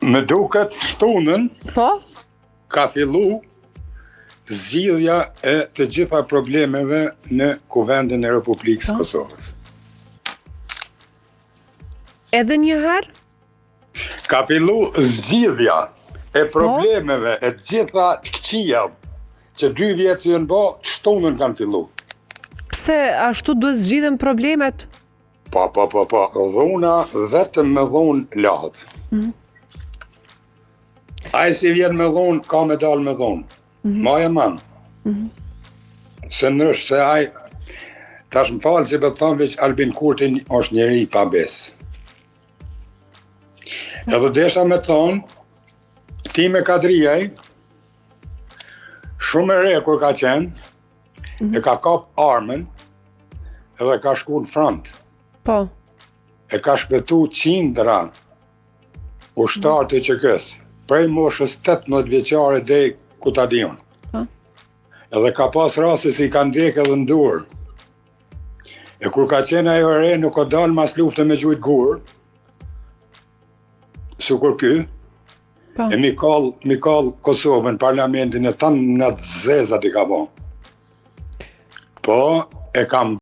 Më duket shtunën, Po? ka fillu zgjidhja e të gjitha problemeve në Kuvendin e Republikës Po. Kosovës. Edhe një herë? Ka fillu zgjidhja e Po. problemeve e të gjitha të këqija që dy vjetë që janë bo, të shtunën kanë fillu. Pse ashtu duhet zgjidhen problemet? Po, po, po, po, dhuna vetëm me dhunë lahet. Mhm. Ai si vjen me dhunë, ka me dalë me dhunë. Mm Mhm. Maje man. Se nështë se ai, tash më falë si për të thonë, veç Albin Kurtin është njeri i pabes. Edhe desha me thonë, Time Kadrijaj, shumë e re kur ka qenë, e ka kap armën, edhe ka shku në front Po. e ka shpëtu qindra ushtarë të UÇK-së, prej moshës 18 vjeçare deri ku ta di unë. Po. Edhe ka pas raste si i ka ndjek edhe në dorë. E kur ka qenë ajo e re, nuk ka dalë mas lufte me gjujt gur, sikur ky, Po. e mi kall, mi kall Kosovën, parlamentin e tanë në të zezat i ka bo. Po, e kam.